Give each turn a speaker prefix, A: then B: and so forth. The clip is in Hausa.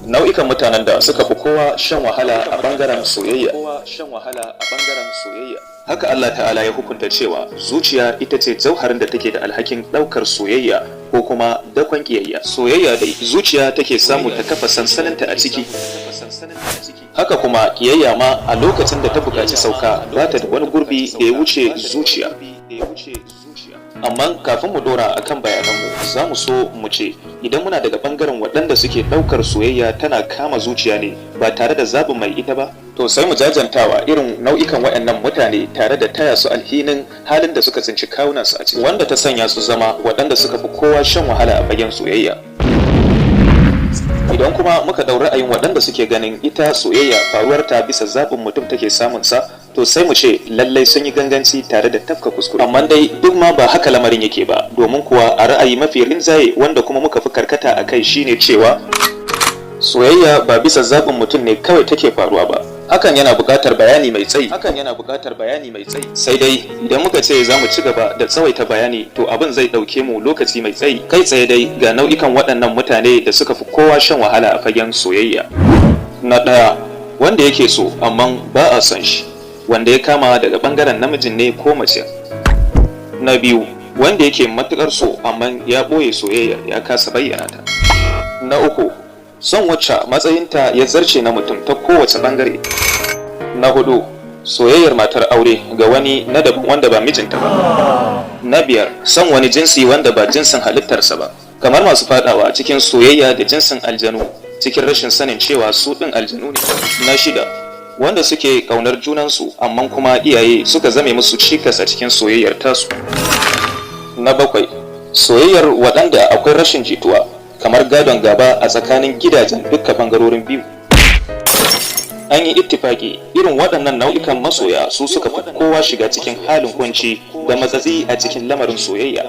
A: Nau'ikan mutanen da suka fi kowa shan wahala a bangaren soyayya. Haka Allah Ta'ala ya hukunta cewa zuciya ita ce jauharin da take da alhakin ɗaukar soyayya ko kuma dakon ƙiyayya. Soyayya dai zuciya take samu ta kafa sansaninta a ciki. Haka kuma ƙiyayya ma, a lokacin da ta buƙaci sauka, ba ta da wani gurbi da ya wuce zuciya. Amma kafin mu dora akan bayananmu, za mu so mu ce idan muna daga bangaren waɗanda suke ɗaukar soyayya tana kama zuciya ne ba tare da zaɓin mai ita ba, to sai mu jajantawa irin nau'ikan waɗannan mutane tare da taya su alhinin halin da suka tsinci kawunansu a ciki, wanda ta sanya su zama waɗanda suka fi kowa shan wahala a fagen soyayya. Idan kuma muka ɗau ra'ayin waɗanda suke ganin ita soyayya faruwarta bisa zaɓin mutum take samun sa, to sai mu ce lallai sun yi ganganci tare da tafka kuskure. Amma dai duk ma ba haka lamarin yake ba, domin kuwa a ra'ayi mafi rinjaye wanda kuma muka fi karkata a kai shine cewa soyayya ba bisa zaɓin mutum ne kawai take faruwa ba. Hakan yana buƙatar bayani mai tsayi. Hakan yana buƙatar bayani mai tsayi. Sai dai idan muka ce za mu ci gaba da tsawaita bayani, to abin zai ɗauke mu lokaci mai tsayi. Kai tsaye dai ga nau'ikan waɗannan mutane da suka fi kowa shan wahala a fagen soyayya. Na ɗaya, wanda yake so amma ba a son shi, wanda ya kama daga ɓangaren namijin ne ko mace. Na biyu, wanda yake matuƙar so amma ya ɓoye soyayyar, ya kasa bayyana ta. Na uku, son wacce matsayinta ya zarce na mutum ta kowace bangare. Na hudu, soyayyar matar aure ga wani na daban wanda ba mijinta ba. Na biyar, son wani jinsi wanda ba jinsin halittarsa ba, kamar masu fadawa cikin soyayya da jinsin aljanu cikin rashin sanin cewa su ɗin aljanu ne. Na shida, wanda suke ƙaunar junansu amma kuma iyaye suka zame musu cikas a cikin soyayyar tasu. Na bakwai, soyayyar waɗanda akwai rashin jituwa, kamar gadon gaba a tsakanin gidajen dukkan bangarorin biyu. An yi ittifaki irin waɗannan nau'ikan masoya su suka fi kowa shiga cikin halin kunci da matsatsi a cikin lamarin soyayya.